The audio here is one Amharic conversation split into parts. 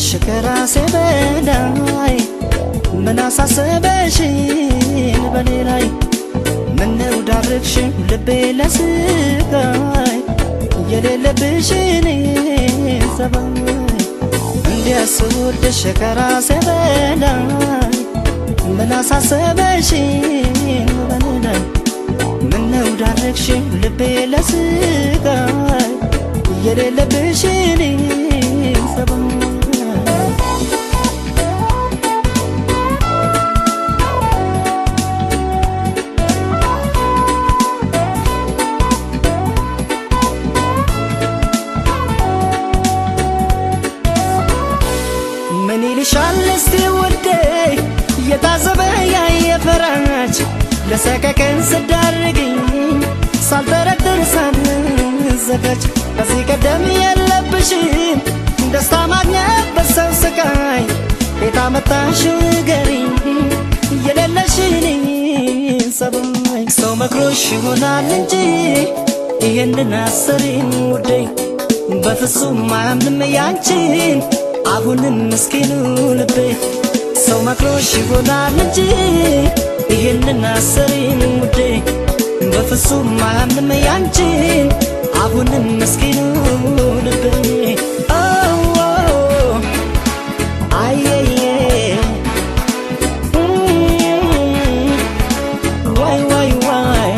ስወድሽ ከራሴ በላይ ምን አሳሰበሽን በኔ ላይ ምነው ዳርግሽኝ ልቤ ለስቃይ የሌለብሽን ጸባይ እንዲያ ስወድሽ ከራሴ በላይ ምን አሳሰበሽን በኔ ላይ ምነው ዳርግሽኝ ልቤ ለስቃይ የሌለብሽን ጸባይ ምን ይልሻል እስቲ ውዴ የታዘበ ያየ ፈራች ለሰቀቀን ስዳርግኝ ሳልጠረጥር ሳልዘጋጅ ከዚህ ቀደም የለብሽም ደስታ ማግኘት በሰው ስቃይ ቤት አመጣሽው ንገሪኝ የሌለሽን ጸባይ ሰው መክሮሽ ይሆናል እንጂ ይሄንን አሰሪም ውዴ በፍጹም አያምንም ያንቺን አሁንም ምስኪኑ ልቤ ሰው መክሮሽ ይሆናል እንጂ ይሄንን አሰሪም ውዴ በፍጹም አያምንም ያንቺን አሁንም ምስኪኑ ልቤ ዋይ ዋይ ዋይ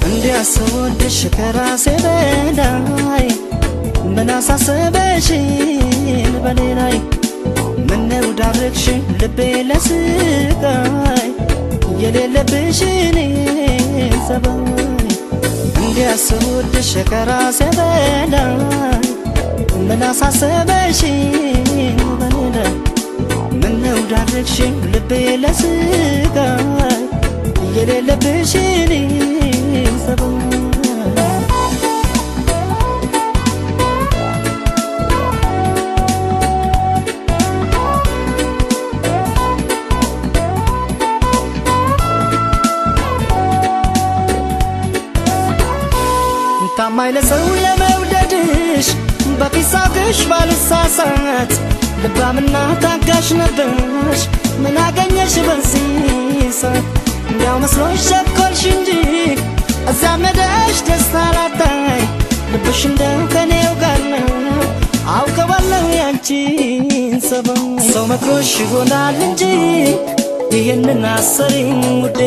እንዲያ ስወድሽ ከራሴ በላይ ምን አሳሰበሽን በኔ ላይ ምነው ዳርግሽኝ ልቤ ለስቃይ የሌለብሽን ጸባይ እንዲያ ስወድሽ ከራሴ በላይ ምን አሳሰበሽን በኔ ላይ ምነው ዳርግሽኝ ልቤ ለስቃይ የሌለብሽን ጸባይ ታማኝ ለሰው ለመውደድሽ በፊት ሳቅሽ ባልሳሳት ልባምና ታጋሽ ነበርሽ ምን አገኘሽ በዚህ ሰዓት እንዲያው መስሎሽ ቸኮልሽ እንጂ እዚያም ሄደሽ ደስታ ላታይ ልብሽ እንደው ከኔው ጋር ነው አውቀዋለሁ ያንቺን ጸባይ ሰው መክሮሽ ይሆናል እንጂ ይሄንን አሰሪም ውዴ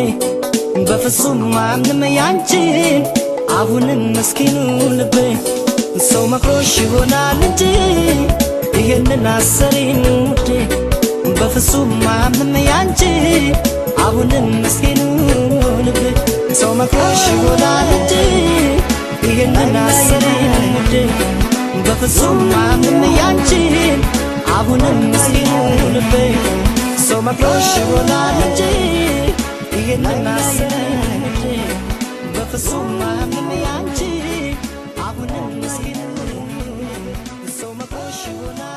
በፍጹም አያምንም ያንቺን አሁንም ምስኪኑ ልቤ ሰው መክሮሽ ይሆናል እንጂ ይሄንን አሰሪም ውዴ በፍጹም አያምንም ያንቺን አሁንም ምስኪኑ ልቤ ሰው መክሮሽ ይሆናል እንጂ ይሄንን አሰሪም ውዴ በፍጹም አያምንም ያንቺን አሁንም ምስኪኑ ልቤ ሰው መክሮሽ ይሆናል እንጂ ይሄንን አሰሪም ውዴ በፍጹም አያምንም ያንቺን አሁንም ምስኪኑ ልቤ ሰው መክሮሽ ይሆናል።